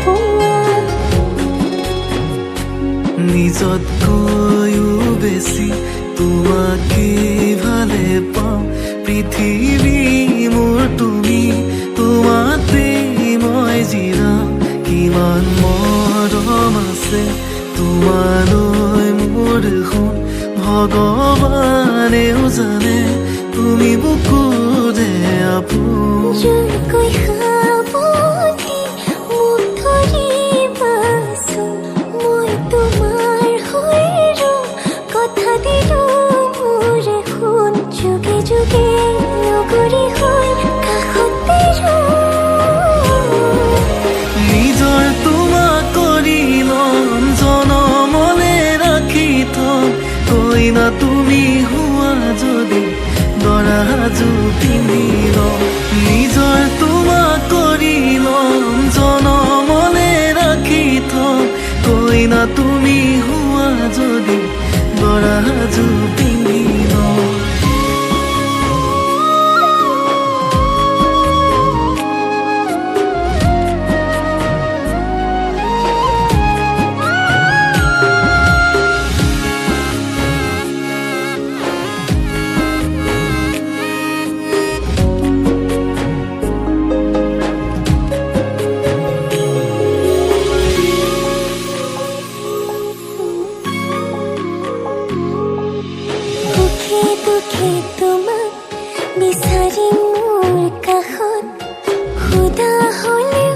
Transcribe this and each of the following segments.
পোৱা। নিজতকৈও বেছি তোমাকে ভালে পাওঁ, পৃথিৱী মোৰ তুমি, তোমাতে মই জিৰাওঁ। কিমান মৰম আছে তোমালৈ মোৰ সোণ, ভগৱানেও জানে তুমি বুকুৰে আপোন। জোৰকৈ সাৱটি মোক ধৰিবাচোন, মই তোমাৰ হৈ ৰম, কথা দিলো মোৰে সোণ। যুগে যুগে লগৰী হৈ কাষতে ৰম। নিজৰ তোমাক কৰি ল'ম, জনমলে ৰাখি থম। কইনা তুমি হোৱা যদি দৰা সাজো পিন্ধি ল'ম। নিজৰ তোমাক কৰি ল'ম, জনমলে ৰাখি থম। কইনা তুমি হোৱা যদি দৰা সাজো পিন্ধি ল'ম। সুখে দুখে তোমাক বিচাৰিম মোৰ কাষত, সুদা হ'লেও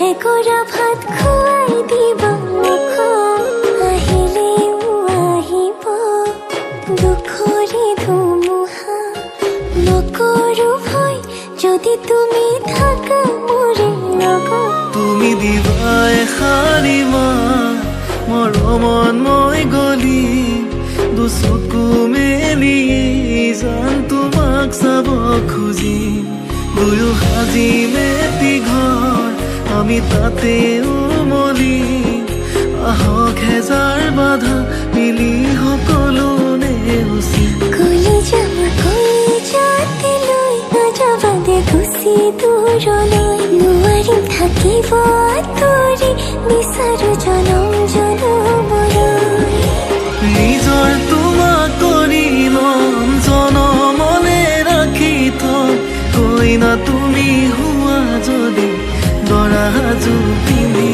এগৰা ভাত খুৱাই দিবা মুখত। আহিলেও আহিব দুখৰে ধুমুহা, নকৰো ভয় যদি তুমি থাকা মোৰে লগত। তুমি দিবা এষাৰি মাত, মৰমত মই গলি, দুচকু মেলি জান তোমাক চাব খুজিম। দুয়ো সাজিম এটি ঘৰ, আমি তাতে উমলিম। আহক হেজাৰ বাধা, মিলি সকলো নেওচিম। কলিজা মোৰ কলিজাতে লৈ নাযাবা দে গুচি দূৰলৈ, নোৱাৰিম থাকিব আঁতৰি, বিচাৰো জনম জনমলৈ। নিজৰ তোমাক কৰি ল'ম, জনমলে ৰাখি থম। কইনা তুমি হোৱা যদি দৰা সাজো পিন্ধি